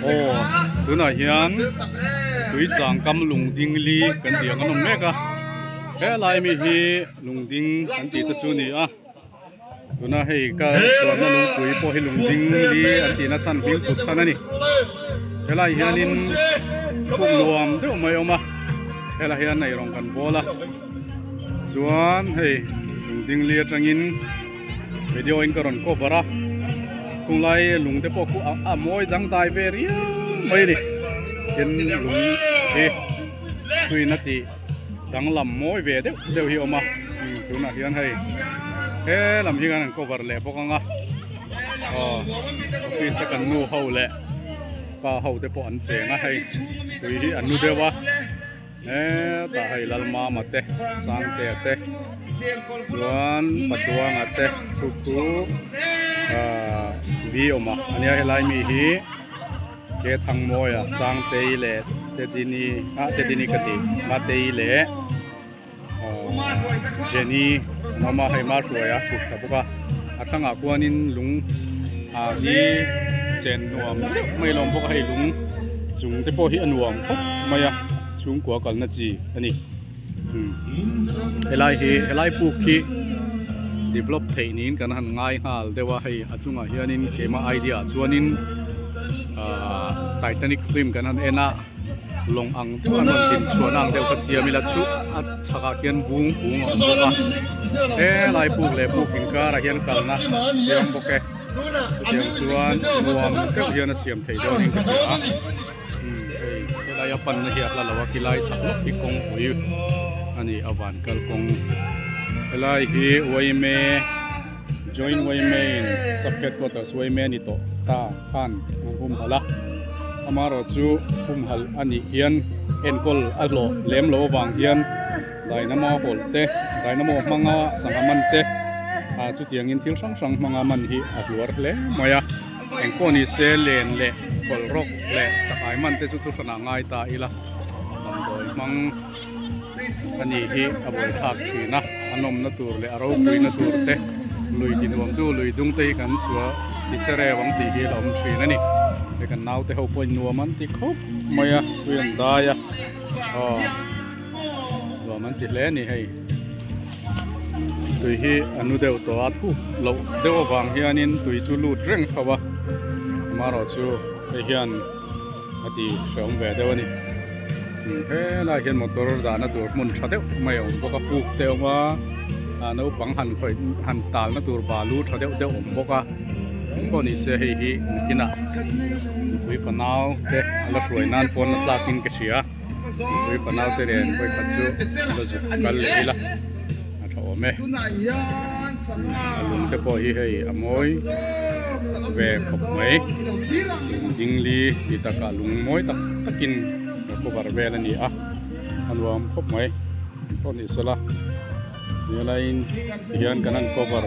Aw tunah hian Tuichang kam lungding li kan tih ang an awm mek a helai mi hi lungding an tih te chu a ni a tuna hei ka chuanna lungpui pawh hi lungding li an tihna chhan hming put chhan a ni helai hianin khum nuam deuh mai a awm a helai hian eirawng kan bawl a chuan hei lungding li atangin. Video in ka rawn cover a khunglai lung te pawh khu a mawi dangdai ve riau mai a ni tin lung hi tuin a tih danglam mawi ve deuh deuh hi a awm a tunah hian hei he lam hi kan cover leh bawk ang a aw office a kan nu ho leh pa ho te pawh an cheng a hei tui hi an nu deuh a. Hetah hei Lalmama te Sangtea te chuan Patluanga te thu chu ahh bi awm a ania helai mi hi Kethangmawia Sangtei leh Tedini ah Tedini ka ti Matei leh ahh Jenny an awm a hei Mahruaia chhuk thla bawk a a thlangah khuanin lung ah hi chen nuam deuh mai a lo awm bawk a hei lung chung te pawh hi a nuam khawp mai a chhungkua kalna chi a ni helai hi helai puk hi develop theih niin kan han ngai nghal deuh a hei a chungah hianin keimah idea ah chuanin ahh titanic film kan han en a lawng ang deuh an rawn din chhuahna ang deuh kha siam ila chu a chhakah khian bung kung a awm bawk a helai puk leh puk inkarah hian kalna siam bawk e chutiang chuan nuam deuh hian a siam thei dawnin ka hria a umm hei helai a panna hi a hla lo a khilai chhak lawk hi kawngpui a ni a van kalkawng helai hi uaime joint uaime in sub headquarters uaime a ni tawh ta khan an humhalh a amaherawhchu humhalh a nih hian enkawl a hlawh lem loh avang hian dynamo hawlh te dynamo hmanga sangha man te ah chutiangin thil hrang hrang hmanga man hi a hluar hle mai a engpawh ni se len leh kawlh rawk leh chakai man te chu thu hranah ngai ta ila damdawi hmang a ni hi a buaithlak thin a a nawmna tur leh a ropuina tur te lui ti nuam tu lui dung te hi kan suah ti che reu ang tih hi a lo awm thin a ni hei kan naute ho pawhin nuam an ti khawp mai a tui an dai a aw nuam an ti hle a ni hei tui hi a nu deuh tawh a thuk loh deuh avang hianin tui chu lut reng tho a amaherawhchu hei hian a ti hrehawm ve deuh a ni helaiah hian motor dahna tur hmun tha deuh mai a awm bawk a puk te a awm a ah naupang han khawih han talna tur balu tha deuh deuh a awm bawk a engpawh ni se hei hi nakinah nupui fanau te a la hruai nan pawn la tlakin ka hria nupui fanau te nen vawikhat chu la zuk kal leh ila a tha awm e a lung te pawh hi hei a mawi ve khawp mai lung ding li ti takah lung mawi tak takin a cover vel a ni a a nuam khawp mai pawh ni sela helaiin tihian kan han cover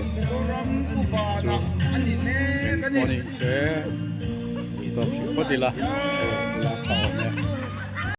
chu eng pawh ni se tawp hrih phawt ila hei a tha awm e.